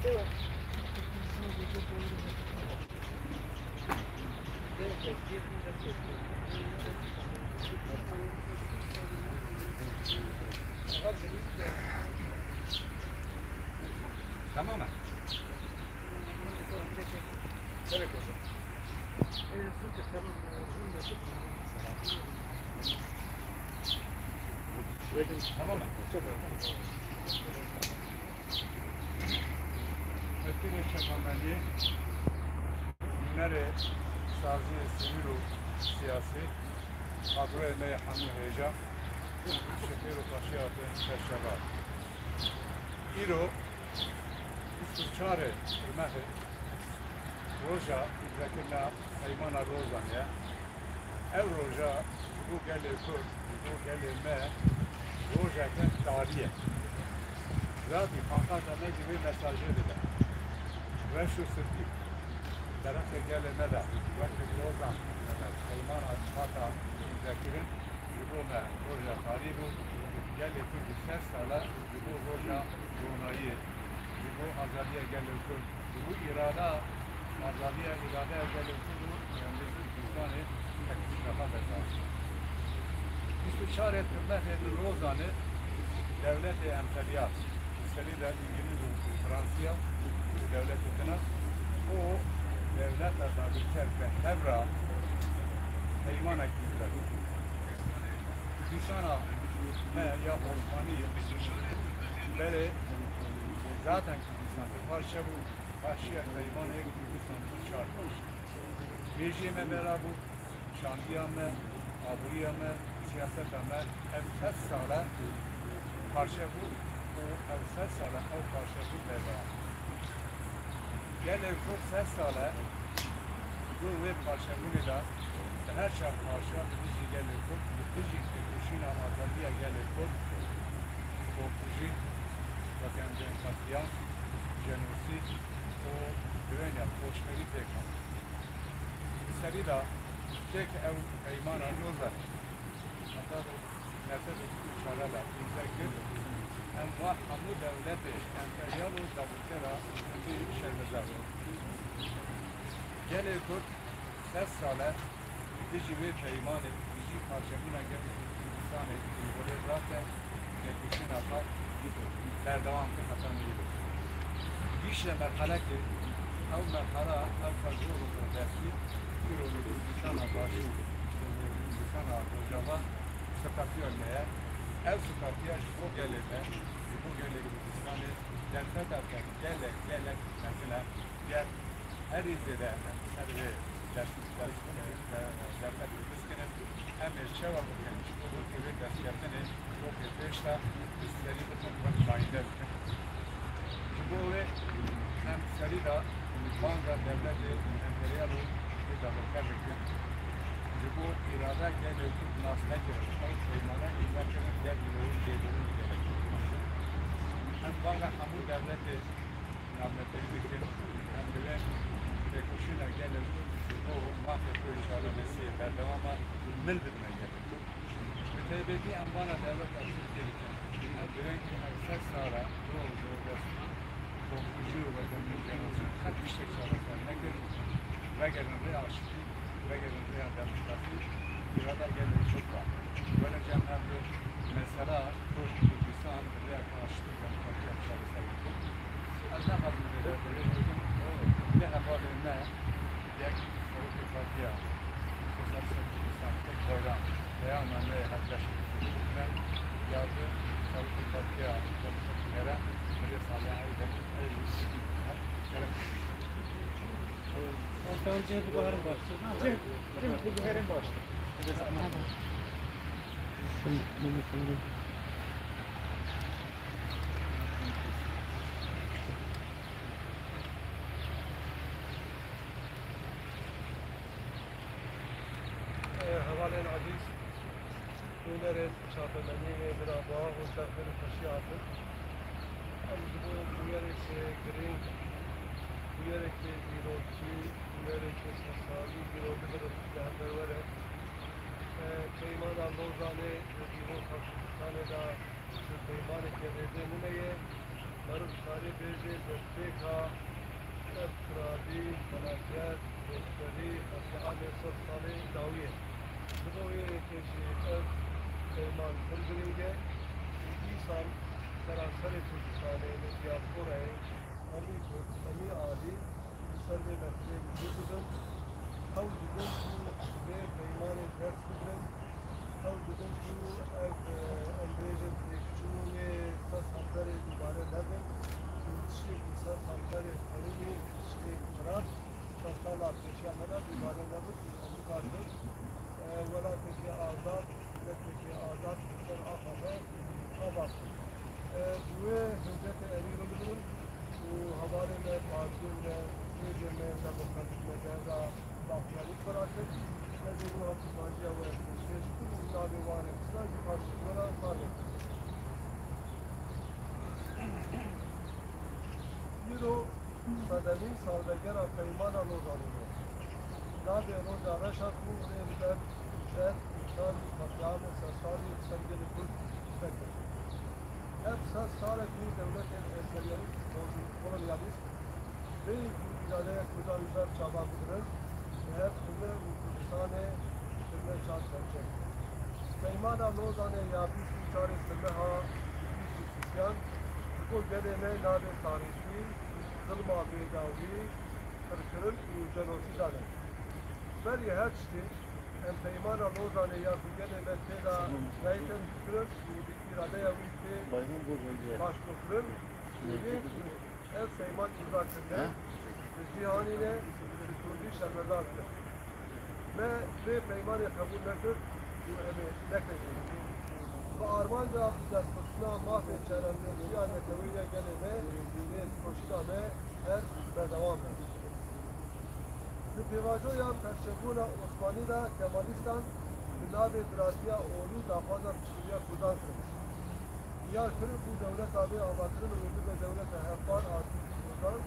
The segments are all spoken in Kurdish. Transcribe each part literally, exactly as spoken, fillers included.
Tamam mı? Tamam mı? Wekîlê çapemeniyê, nûnerê saziyê sivîl û siyasî, kadroyê me yê hemû hêja, ji xêr û xweşiyê hatin ser şeva. Îro bîst û çarê Tirmexê, roja îmzekirina Peymana Lozanê ye. Ev roja ji bo gelê Kurd, ji bo gelê me rojeke tarî ye. Zafî pankarta me jî vê mesajê dide. Reş û spî derheqê gelê me de, wekî Lozan, Peymana hate îmzekirin, ji bo me roja tarî bû. Gelê Kurd sed sal e ji bo roja ronayiyê, ji bo azadiya gelê Kurd, ji bo îrada, azadiya îradeya gelê Kurd û Kurdistanê teklîfeke xwe dest. Bîst û çarê Tirmexê di Lozanê dewletê emperyal, di serî de Îngilîz û Fransiya, dewletê din e, û dewleta dagirker bi hev re peymanekî dibin. Dîsana me ya Osmanî, belê, zaten Kurdistan parçe bû, parçeya peymanê Kurdistan çar. Mejiyê me bela bû, şandiya me, aboriya me, siyaseta me, ev sed sal e parçe bû û ev sed sal e ew parçebûn berdewam. Gelê Kurd sed sal e di wê parçebûnê de, di her çar parçe, bi dijî gelê Kurd, bi dijî têkoşîna azadiya gelê Kurd, xwekujî, weke em bêjin katliam, jenosîd û bi wê ne koçberî pêk hat. Di serî de têk ew peymana Lozanê, heta di nehsed û çar de îmze kir, em va hemû dewletê emperyal û dagirkera Hindî şermezar bû. Gelê Kurd sed sal e dijî wê peymanê, dijî parçebûna gelê Kurdistanê li gorî rake têkoşîna xwe berdewam kir heta nîvê. Gihişte merhelekê, ew merhela ew ka zor û zordestî, îro li Kurdistana Başûr û li Kurdistana Rojava sikafiya me ye. Ev sikafiya ji bo gelê me, ji bo gelê Kurdistanê derfeteke gelek, gelek mezin e. Ger herî zêde em ser vê dest, dest, derfetê biskinin, em ê çawa bikin, ji bo wekî vê destkeftine, wekî pêş de, bi serî bikin, wek mayînde bikin. Ji bo wê em serî de banga dewletê emperyal û dagirker bikin. Ji bo îrada gelê Kurd nas nekirin, ew peymane îmza kirin, gelê Kurd jêbirin gelek. Em banga hemû dewletê navnetewî dikin. Em divê têkoşîna gelê Kurd ji bo mafê xwe û çaresiyê berdewam e, mil bidine gelê Kurd. Bi taybetî em vana dewleta Tirkiyê dikin. Em divê ku ev sed sal e zor, zordestî, xwekujî û wetenî jenosîd qet tiştek çareser nekir. Vegerin rê aştî, vegerin rêya demokrasî, îrada gelê Kurd e. Wele cem ev mesela Kurd, Kurdistan rêya aştî, demokrasî çareser bikin. Ez naxwazim vê derbarê bikim. Lê hevalên me yek Serokê Partiya Sosyalîsta Kurdistan, tek bayram, peyama me hevbeş me ya bi Serokê Partiya Demokratîk Herêm, Mirê Salih Aydemî, ew jî kerem. Ortam cihê bibarin baştir. Cihê bibarin baştir. Hevalên ezîz, nûnerên çapemeniyê, bira, bi xêr û xweşî hatin. Em ji bo bûyereke girîng, bûyereke dîrokî, bûyereke sersalî îro dibirin li hemberwere. Peymana Lozanê di dîroka Kurdistanê de ji peymaneke rêzê nûne ye. Meriv karê bêjê destpêka ev xirabî, felaket, rêkberî, qetlîamê sed salê dawiyê. Ji bo wê yekê jî ev peyman pir girîng e û dîsan seranserê Kurdistanê li diasporayê hemî Kurd, hemî alî li ser vê meseleyê li bîr bibin. Hewl didin ku vê peymanê dest bigrin. Hewl didin ku ev, e, em bêjin têkçûnê sed sal berê dubare nebin. Û tiştê ku sed sal berê xewimî, tiştê xirab, sed sala pêşiya me de dubare nebin. Û em bikaribin, e, welateke azad, mileteke azad li ser axa xwe ava bikin. E, ji wê hincetê erî bigrin û hevalê me, partiyên me, hêzên me demokratîk me di hevra Bahtiyarî xwe rakir. Ez ê niha kûrpantiya we pêşkêş bikim û navê wan ê kisa jî xatirê we re parve bikim. Îro sedemîn salvegera Peymana Lozanê ye. Navê roja reş a ku rê li ber şer û şar û qetlîamê sed salî li ser gelê Kurd vekirin. Ev sed sal e ku dewletên emperyalîst, kolonyalîst, bêyî ku îradeya Kurdan li ber çavan bigirin, li hev kirine û Kurdistanê kirine çar perçe. Peymana Lozanê ya bîst û çarê Simeha bîst û sisiyan ji bo gelê me navê tarîxî, zilma bêdawî, qirkirin û jenosîdan e. Berî her tiştî, em Peymana Lozanê ya ku gelê me tê de reytend kirin û bi îradeya wî tê paşguhkirin û yên ku ev peyman îmza kirine, li cîhanî ne, bi kurdî şermezar dikin. Me vê peymanê qebûl nekir û em ê nekin jî. Bi armanca bidestxistina mafê çeremnûsiya neteweyî ya gelê me, nêzîkkoşîna me her berdewam be. Di pêvajoya perçebûna Osmanî de Kemalîstan bi navê Biratiya Olî daxwaza piştgiriya Kurdan kirin. Diyar kirin ku dewleta vê avakirin û bibe dewleta hevpar a Kurdan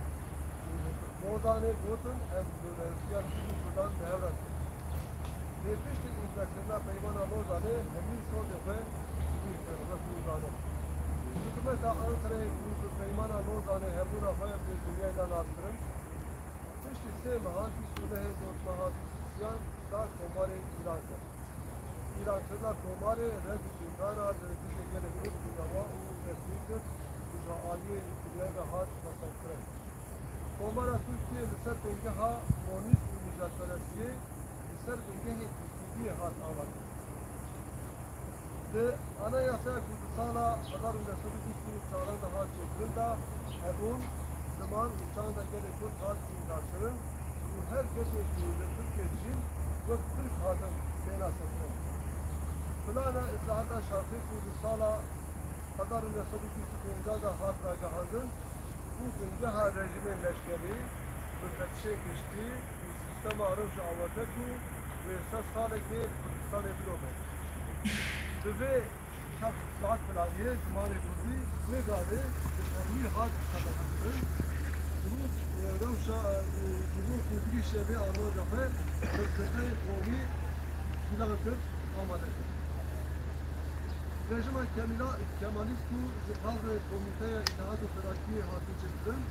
û Lozanê gotin, em rêbertiya Kurd û Kurdan bi hev re dikin. Lê piştî îmzakirina Peymana Lozanê hemî sodê xwe ji bîr kir, wek hûn zanin. Hikûmeta Anqereyê ku bi Peymana Lozanê hebûna xwe bi dinyayê de nas kirin, piştî sê mehan, bîst û nehê Dozmeha bîst û sêyan da komarê îlan kir. Îlankirina komarê red û înkara li dijî gelê Kurd û dawa û resmî kir û ji aliyê dinyayê ve hat xweserkirin. Komara Tirkiyê li ser bingeha komunîst û nijadperestiyê, li ser bingehê Kurdî hat avakirin. Di Anayasaya ku di sala hezar û neh sed û bîst û çar de hat çêkirin de hebûn, ziman û çanda gelê Kurd hat înkarkirin û her kesê ku li Tirkiyê dijîn wek Tirk hatin pênasekirin. Plana Îslahata Şartê ku di sala hezar û neh sed û bîst û pênc de hat ragihandin, û bingeha rejîmên leşkerî, bi fetişên giştî û sîstema rewşa awarte ku wê sed salekê Kurdistanê bidomê. Bi vê çap saet planiyê zimanê kurdî wê gavê bi fermî hat qedexekirin. Ji bo, e, rewşa, e, ji bo ku bigihîşe vê armanca xwe, hilbijartinên qomî pîlan kir, amade kir. Rejîma Kemîla-, Kemalîst ku ji kadroyê Komîteya Îtîhat û Terakiyê hatiye çêkirin,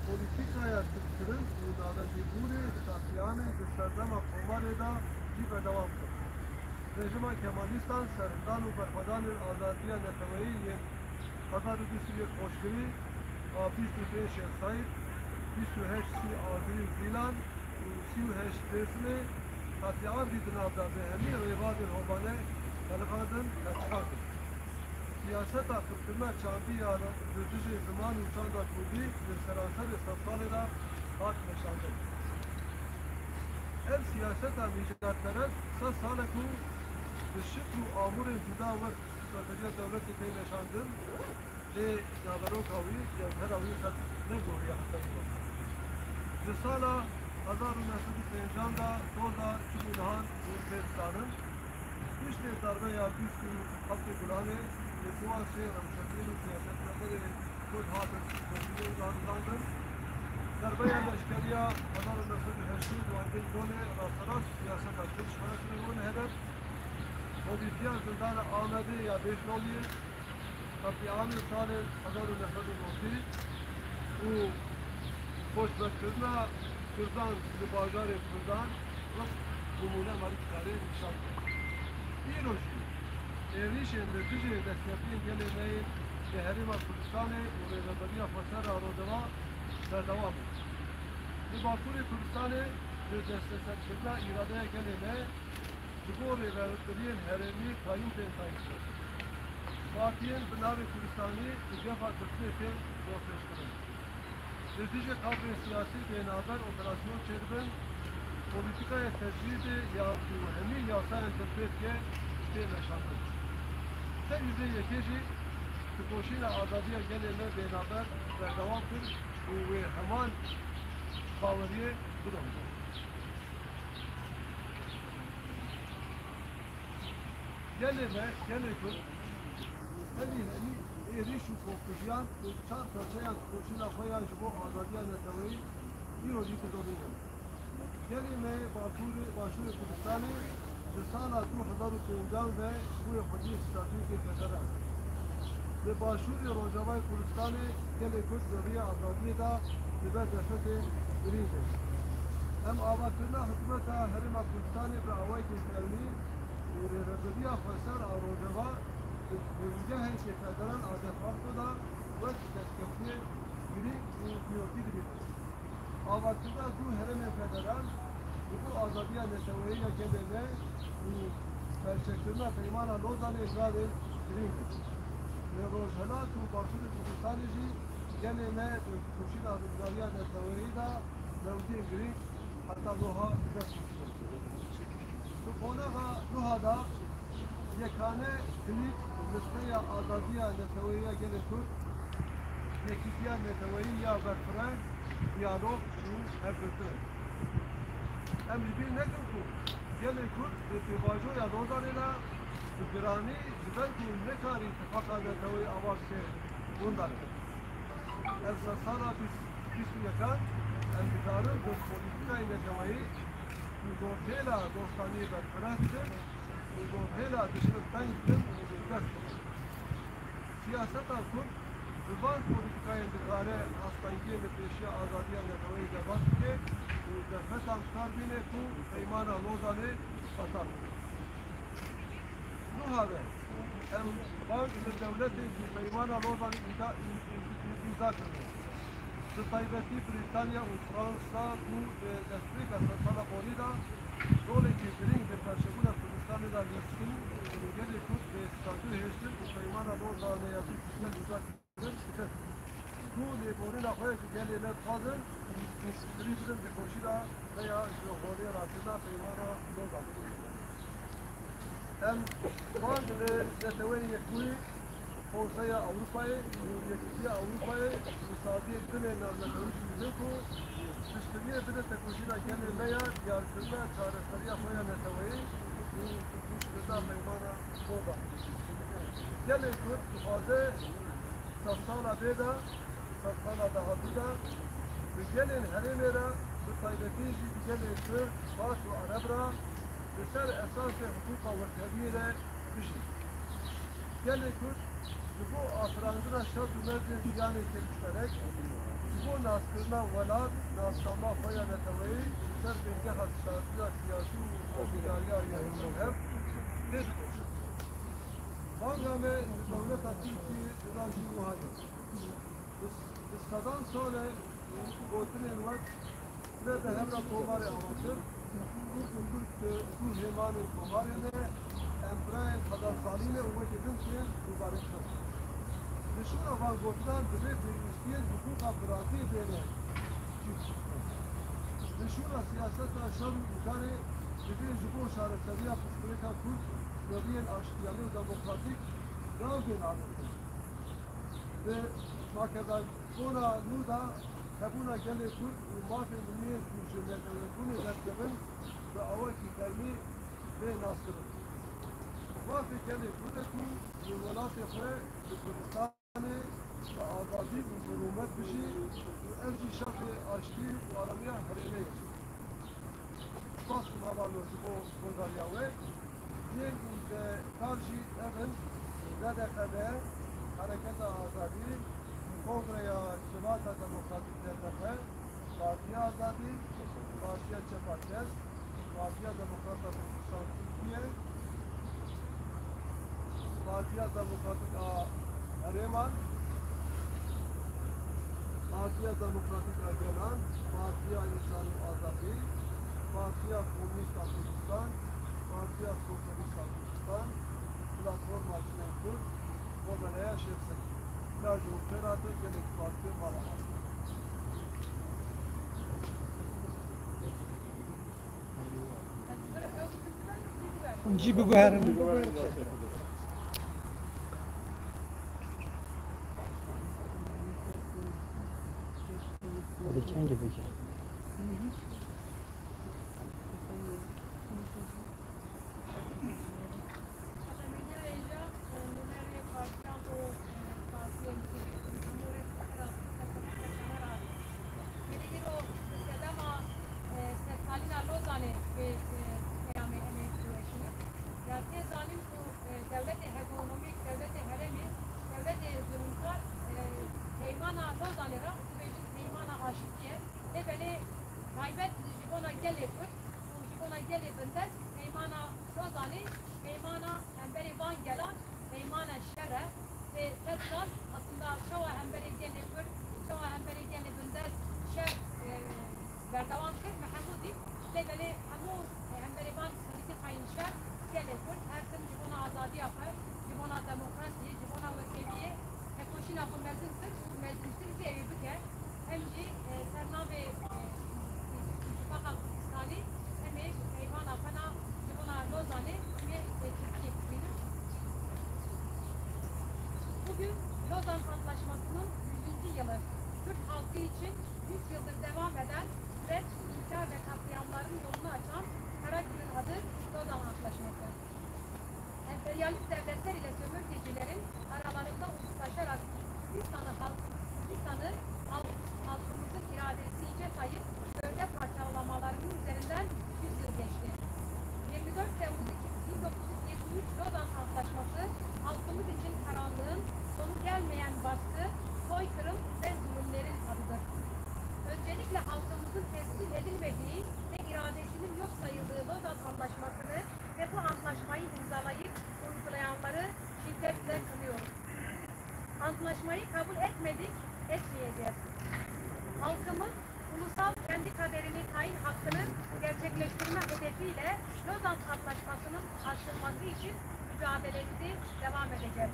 polîtîkaya tirkkirin û navendîbûnê di qetlîamên di serdema Komarê de jî berdewam kir. Rejîma Kemalîstan serhildan û berxwedanên azadiya neteweyî yên hezar û bîst û yek Xoşgirî, a bîst û pênc Şêx Seîd, bîst û heşt Sî Agirî û Gîlan, û sî û heşt Dêrsimê qetlîam jî di nav de bi hemî rêbazên hovane qedexandin, qedexandin. Siyaseta qirkirina çandî ya li dijî ziman û çanda kurdî di seranserê sedsalê de hat meşandin. Ev siyaseta nîjadperest sed sal e ku bi şikl û amûrên cuda wek rêveberiya dewletê tê meşandin, lê naveroka wî, cewhera wî qet negoriya heta îro. Di sala hezar û neh sed û pêncan de toza çi bû niha hûn pê dizanin. Piştî darbeya bîst û heftê Gulanê, lê Sîwasê rewşenbîr û siyasetmedarê Kurd hatin koşînê û danizandin. Darbeya leşkerî ya hezar û neh sed û heştê û duwazdeh Lolê rasterast siyaseta Tirk ji xwe re kiribû li hedef. Xwedîtiya zindana Amedê ya Bêjloliyê, Qetlîamê salên hezar û neh sed û newî û xweşvetkirina Kurdan li bajarê Kurdan wek nimûne me dikare nîşan bide. Îro jî êrîşên li dijî destkeftiyên gelê me yên li Herêma Kurdistanê û Rêveberiya Xweser a Rojava berdewam in. Li Başûrê Kurdistanê bi desteserkirina îradeya gelê me ji bo rêveberiyên herêmî tayîn tên tayîn kirin. Partiyên bi navê Kurdistanî bi gefa girtinê tên dorpêçkirin. Li dijî kadrên siyasî bênaber operasyon çêdibin, polîtîkaya tecrîdê ya ku hemî yasayan girtê dike tê meşandin. Ser ji vê yekê jî têkoşîna azadiya gelê me bênaber berdewam kir û wê heman baweriyê bidomîne. Gelê me, gelê Kurd, herî herî êrîş û xwekijiyan û çar perçeyan têkoşîna xwe ya ji bo azadiya neteweyî îro jî didomînin. Gelê me yê Başûrê, Başûrê Kurdistanê ji sala du hezar û pêncan ve bûye xwediyê statûyekê federal. Li Başûrê Rojavayê Kurdistanê gelê Kurd di riya azadiyê de li ber derfetên girîng e. Em avakirina hikûmeta Herêma Kurdistanê bi awayekî fermî û Rêveberiya Xweser a Rojava bi hêzgehekê federal a de facto de wek destkeftiyê girîng û diyotî dibînin. Avakirina du herêmên federal ji bo azadiya neteweyî ya gelê me û perçekirina Peymana Lozanê navên girîng in. Li Rojhilat û Başûrê Kurdistanê jî gelê me di têkoşîna rizgariya neteweyî de newdiyên girîng heta niha bi dest xwe kişandin. Di qonaxa niha de yekane klîp listeya azadiya neteweyî ya gelê Kurd, yekîtiya neteweyî ya berfireh, diyalog û hevgirtin e. Em ji bîr nekin ku gelê Kurd di pêvajoya Lozanê de bi giranî ji ber ku nekarî tifaqa neteweyî ava bike, winda dike. Ev sedsala bîst, bîst û yekan em dikarin bi polîtîkayê neteweyî ku dorhêla dostaniyê berfireh dikin û dorhêla dijmin teng dikin, bi dest bixin. Siyaseta Kurd bi van polîtîkayên dikare astengiyê li pêşiya azadiya neteweyê de vat bike û derfetan bi kar bîne ku Peymana Lozanê fesad bike. Niha de em bang li dewletên ku Peymana Lozanê îmza, îmza kirine, bi taybetî Brîtanya û Fransa ku di destpêka sedsala borî de rolekî girîng di perçebûna Kurdistanê de lîstin û gelê Kurd bi statû hêştin û Peymana Lozanê ya du hezar û sîzdeh îmza kirin, ku lêborîna xwe ji gelê me dixwazin û piştgirî bidin têkoşîna me ya ji holê rakirina Peymana Lozanê. Em bang li Neteweyên Yekbûyî, Konseya Ewropayê û Yekîtiya Ewropayê û saziyên din ên navnetewî jî didin ku piştgiriyê bidin têkoşîna gelê me ya diyarkirina çareseriya xwe ya neteweyî û piştgirina Peymana Lozanê. Gelê Kurd dixwaze sedsala vê de, sedsala dahatû de bi gelên herêmê re, bi taybetî jî bi gelên Kurd, Fars û Ereb re li ser esasê hiqûqa wekheviyê de bijî. Gelê Kurd ji bo afirandina şer û mezên jiyanê têkişterek, ji bo naskirina welat, nasnama xwe ya neteweyî li ser bingeha şartiya siyasî û sazîdariya yekî hev tê dikoşin. Banga me li dewleta Tirkiyê di nav jî wiha ye. Bi, bi sedan sal e gotinên wek ne bi hev re komarê ava kir, Kurd û Kurd di du hêmanên komarê ne, em birayên xwedazanî ne û wekî din tên dubare kirin. Li şûna van gotinan divê pêwîstiyên hiqûqa biratiyê bêne cî. Li şûna siyaseta şer û înkarê divê ji bo çareseriya pirsgirêka Kurd rêyên aştiyane û demokratîk rabe navêtin. Bi makedanbûna nû de hebûna gelê Kurd û mafên din yên ku ji netewebûnê derdikevin bi awayekî fermî bê naskirin. Mafê gelê Kurd e ku li welatê xwe, li Kurdistanê, bi azadî û bi rûmet bijî û ev jî şertê aştî û aramiya herêmê ye. Spas û hevalno ji bo guhdariya we. Yên îndekar jî ev in: N D K D, H Hareketa Azadî, Kongreya Civata Demokratîk D T P, Partiya Azadî, Partiya Çepa Kesk, Partiya Demokrata Kurdistan Tirkiye, Partiya Demokratîk a Herêman, Partiya Demokratîk a Gelan, Partiya Însan û Azadî, Partiya Komûnîst a Kurdistan, Partiya Sosyalîst a Kurdistan, Platforma Jinên Kurd, Komeleya Şêxsekî. Îna ji hûn pê re hatin, gelek spas, pê mala me. Hûn jî biguherin. Hadi kendi bike. Îro sedema, e, sersalîna Lozanê bi, e, peyamê em ê biweşînin. Ya tê zanîn ku, e, dewletê hegemonîk, dewletê herêmê, dewletê zulmkar, e, peymana Lozanê re dibêjin peymana aşitî ye. Lê belê taybet ji bona gelê Kurd û ji bona gelê bindest peymana Lozanê, peymana hemberî van gelan, peymana şer e. Lê sed sal aslında çawa hemberê gelê Kurd, çawa hemberê gelê bindest şer, e, berdewam kir, me hemû dît. Lê belê hemû, e, hemberê van polîtîkayên şer gelê Kurd her tim ji bona azadiya xwe, ji bona demokrasiyê, ji bona wekeviyê tekoşîna xwe mezin kir û mezintir jî ew ê bike. Em jî, e, ser navê, e, Îtîfaqa Kurdistanî em ê peymana xwe na ji bona Lozanê em ê, e, Tirkiyê bibînin. Bugün Lozan Antlaşması'nın yüzüncü yılı. Türk halkı için yüz yıldır devam eden süreç, inkar ve katliamların yolunu açan kara günün adı Lozan Antlaşması. Emperyalist devletler ile sömürgecilerin aralarında uzlaşarak Kürdistan'ı halk-, Kürdistan'ı halk-, halkımızın iradesi hiçe sayıp bölge parçalamalarının üzerinden yüz yıl geçti. Yirmi dört Temmuz bin dokuz yüz yirmi üç Lozan Antlaşması halkımız için karanlığın sonu gelmeyen baskı, soykırım ve zulümlerin adıdır. Öncelikle halkımızın teslim edilmediği ve iradesinin yok sayıldığı Lozan Antlaşması'nı ve bu antlaşmayı imzalayıp uygulayanları şiddetle kınıyoruz. Antlaşmayı kabul etmedik, etmeyeceğiz. Halkımız ulusal kendi kaderini tayin hakkını gerçekleştirme hedefiyle Lozan Antlaşması'nın aşılması için mücadelemizi devam edeceğiz.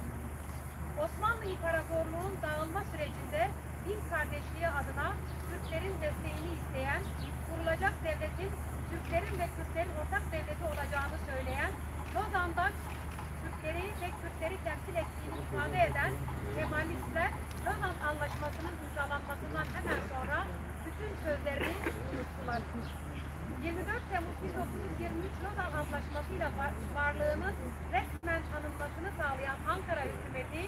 Osmanlı İmparatorluğu'nun dağılma sürecinde din kardeşliği adına Türklerin desteğini isteyen, kurulacak devletin Türklerin ve Kürtlerin ortak devleti olacağını söyleyen, Lozan'da Kürtleri ve Kürtleri temsil ettiğini ifade eden Kemalistler Lozan Anlaşması'nın imzalanmasından hemen sonra bütün sözlerini unuttular. Yirmi dört Temmuz bin dokuz yüz yirmi üç Lozan Antlaşması'yla var-, varlığının resmen tanınmasını sağlayan Ankara hükümeti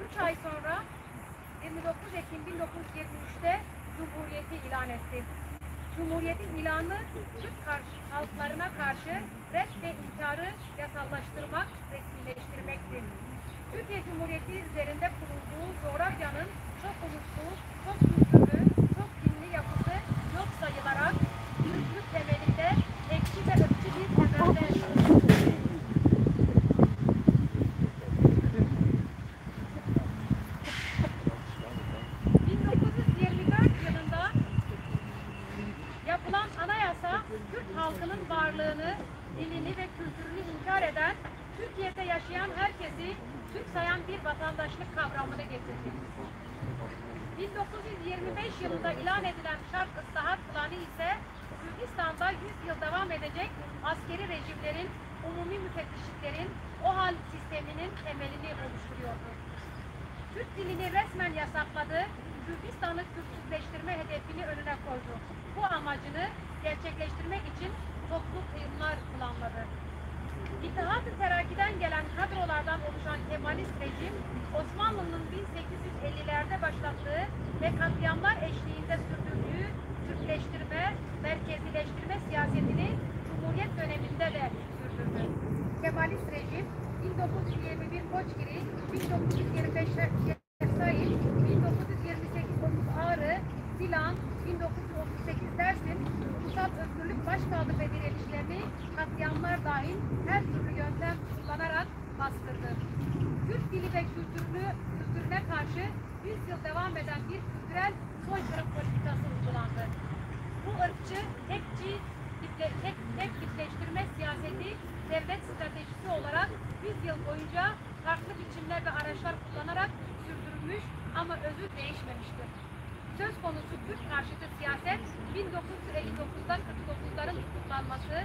üç ay sonra yirmi dokuz Ekim bin dokuz yüz yirmi üçte Cumhuriyeti ilan etti. Cumhuriyetin ilanı Türk karşı, halklarına karşı red ve inkarı yasallaştırmak, resmileştirmektir. Türkiye Cumhuriyeti üzerinde kurulduğu coğrafyanın çok uluslu, çok kültürlü, çok dinli yapısı yok sayılarak Türklük temelinde ekçi ve ırkçı bir temelde bin dokuz yüz yirmi dört yılında yapılan anayasa Kürt halkının varlığını, dilini ve kültürünü inkar eden, Türkiye'de yaşayan herkesi Türk sayan bir vatandaşlık kavramını getirdi. Bin dokuz yüz yirmi beş yılında ilan edilen Şark Islahat Planı ise Kürdistan'da yüz yıl devam edecek askeri rejimlerin, umumi müfettişliklerin, OHAL sisteminin temelini oluşturuyordu. Türk dilini resmen yasakladı, Kürdistan'ı Kürtsüzleştirme hedefini önüne koydu. Bu amacını gerçekleştirmek için toplu kıyımlar planladı. İttihat-ı Terakki'den gelen kadrolardan oluşan Kemalist rejim, Osmanlı'nın bin sekiz yüz ellilerde başlattığı ve katliamlar eşliğinde sürdürdüğü Türkleştirme, merkezileştirme siyasetini Cumhuriyet döneminde de sürdürdü. Kemalist rejim, bin dokuz yüz yirmi bir Koçgiri, bin dokuz yüz yirmi beş Şehzail, bin dokuz yüz yirmi sekiz otuz Ağrı, Zilan, bin dokuz yüz otuz sekiz Dersim Ulusal Özgürlük Başsağlığı ve direnişlerini katliamlar dahil her türlü yöntem kullanarak bastırdı. Türk dili ve kültürünü, kültürüne karşı yüz yıl devam eden bir kültürel soykırım politikası uygulandı. Bu ırkçı, tekçi, kitle, tek, tek kitleştirme siyaseti devlet stratejisi olarak yüz yıl boyunca farklı biçimler ve araçlar kullanarak sürdürülmüş ama özü değişmemiştir. Söz konusu Kürt karşıtı siyaset bin dokuz yüz elli dokuzda kırk dokuzların tutuklanması,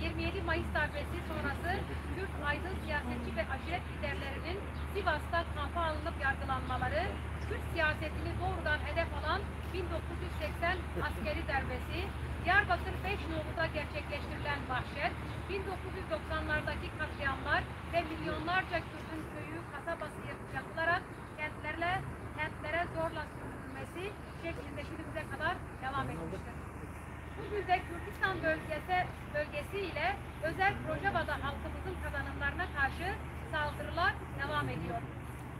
yirmi yedi Mayıs darbesi sonrası Kürt aydın siyasetçi ve aşiret liderlerinin Sivas'ta kampa alınıp yargılanmaları, Kürt siyasetini doğrudan hedef alan bin dokuz yüz seksen askeri darbesi, Diyarbakır beş Nolu'da gerçekleştirilen vahşet, bin dokuz yüz doksanlardaki katliamlar ve milyonlarca Kürt'ün köyü, kasabası yakılarak kentlerle, kentlere zorla sürülmesi şeklinde günümüze kadar devam etmiştir. Bugün de Kürdistan bölgesi, bölgesi ile özel Rojava'da halkımızın kazanımlarına karşı saldırılar devam ediyor.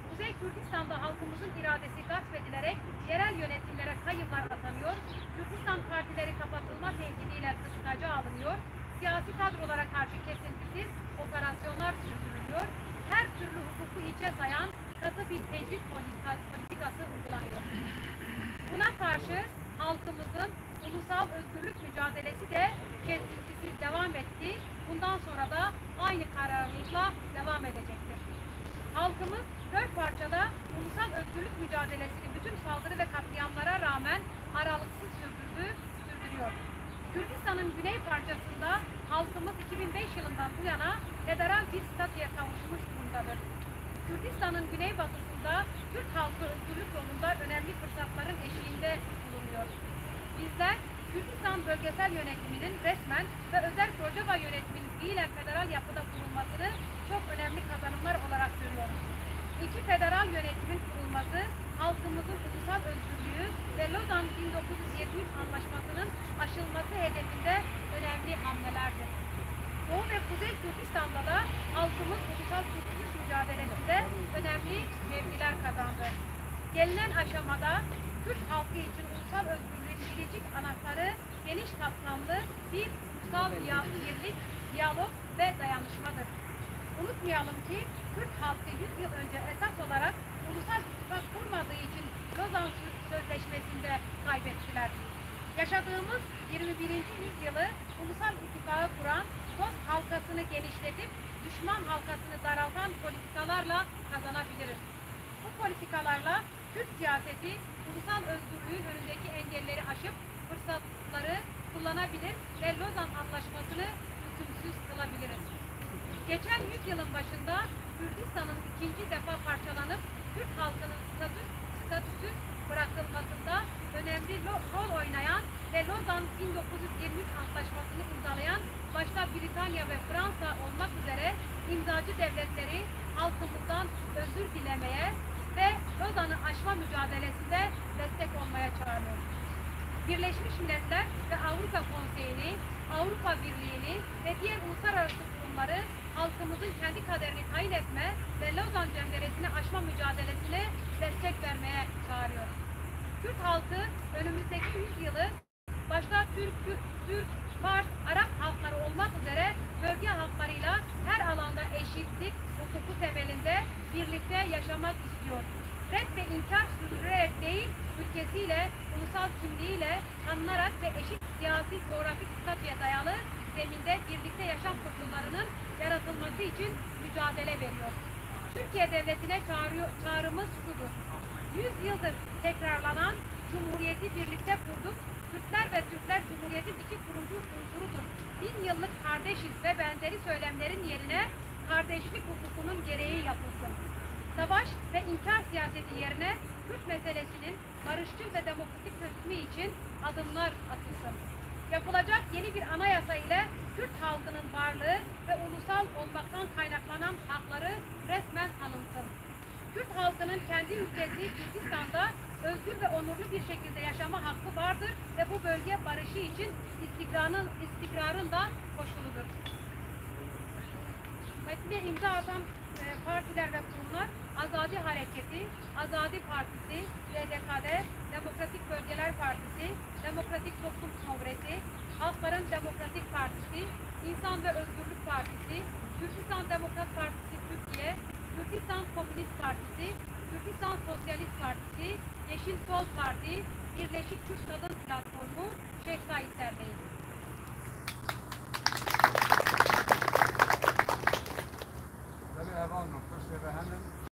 Kuzey Kürdistan'da halkımızın iradesi gasp edilerek yerel yönetimlere kayyımlar atanıyor, Kürdistan partileri kapatılma tehdidiyle kıskaca alınıyor, siyasi kadrolara karşı kesintisiz operasyonlar sürdürülüyor, her türlü hukuku hiçe sayan katı bir tecrit politika-, politikası uygulanıyor. Buna karşı halkımızın ulusal özgürlük mücadelesi de kesintisiz devam etti. Bundan sonra da aynı kararlılıkla devam edecektir. Halkımız dört parçada ulusal özgürlük mücadelesini bütün saldırı ve katliamlara rağmen aralıksız sürdürdü, sürdürüyor. Kürdistan'ın güney parçasında halkımız iki bin beş yılından bu yana federal bir statüye kavuşmuş durumdadır. Kürdistan'ın güneybatısında Kürt halkı özgürlük yolunda önemli fırsatların eşiğinde bulunuyor. Bizler Kürdistan bölgesel yönetiminin resmen ve özel Rojava yönetiminin fiilen federal yapıda kurulmasını çok önemli kazanımlar olarak görüyoruz. İki federal yönetimin kurulması halkımızın ulusal özgürlüğü ve Lozan bin dokuz yüz yirmi üç Anlaşması'nın aşılması hedefinde önemli hamlelerdir. Doğu ve Kuzey Kürdistan'da da halkımız ulusal kurtuluş mücadelesinde önemli mevkiler kazandı. Gelinen aşamada Kürt halkı için ulusal özgürlüğün biricik anahtarı geniş kapsamlı bir ulusal diya-, birlik, diyalog ve dayanışmadır. Unutmayalım ki Kürt halkı yüz yıl önce esas olarak ulusal ittifak kurmadığı için Lozan Sö-, Sözleşmesi'nde kaybettiler. Yaşadığımız yirmi birinci yüzyılı ulusal ittifakı kuran dost halkasını genişletip düşman halkasını daraltan politikalarla kazanabiliriz. Bu politikalarla Kürt siyaseti ulusal özgürlüğün önündeki engelleri aşıp fırsatları kullanabilir ve Lozan Anlaşması'nı hükümsüz kılabiliriz. Geçen yüzyılın başında Kürdistan'ın ikinci defa parçalanıp Kürt halkının statü-, statüsüz bırakılmasında önemli lo-, rol oynayan ve Lozan bin dokuz yüz yirmi üç Anlaşması'nı imzalayan başta Britanya ve Fransa olmak üzere imzacı devletleri halkımızdan özür dilemeye ve Lozan'ı aşma mücadelesinde destek olmaya çağırıyor. Birleşmiş Milletler ve Avrupa Konseyi'ni, Avrupa Birliği'ni ve diğer uluslararası kurumları halkımızın kendi kaderini tayin etme ve Lozan cenderesini aşma mücadelesine destek vermeye çağırıyor. Kürt halkı önümüzdeki yüz yılı başta Türk, Kürt, Türk, Fars, Arap halkları olmak üzere bölge halklarıyla her alanda eşitlik hukuku temelinde birlikte yaşamak istiyor. Ret ve inkar sürdürerek değil, ülkesiyle, ulusal kimliğiyle tanınarak ve eşit siyasi coğrafik statüye dayalı zeminde birlikte yaşam koşullarının yaratılması için mücadele veriyor. Türkiye devletine çağırıyor, çağrımız şudur. Yüz yıldır tekrarlanan Cumhuriyeti birlikte kurduk, Kürtler ve Türkler Cumhuriyet'in iki kurucu unsurudur. Bin yıllık kardeşiz ve benzeri söylemlerin yerine kardeşlik hukukunun gereği yapılsın. Savaş ve inkar siyaseti yerine Kürt meselesinin barışçıl ve demokratik çözümü için adımlar atılsın. Yapılacak yeni bir anayasa ile Kürt halkının varlığı ve ulusal olmaktan kaynaklanan hakları resmen tanınsın. Kürt halkının kendi ülkesi Kürdistan'da özgür ve onurlu bir şekilde yaşama hakkı vardır ve bu bölge barışı için istikrarın, istikrarın da koşuludur. Metne imza atan, e, partiler ve kurumlar azad Azadi Partisi, D D K D, Demokratik Bölgeler Partisi, Demokratik Toplum Kongresi, Halkların Demokratik Partisi, İnsan ve Özgürlük Partisi, Kürdistan Demokrat Partisi Türkiye, Kürdistan Komünist Partisi, Kürdistan Sosyalist Partisi, Yeşil Sol Parti, Birleşik Kürt Kadın Platformu, Şeyh Said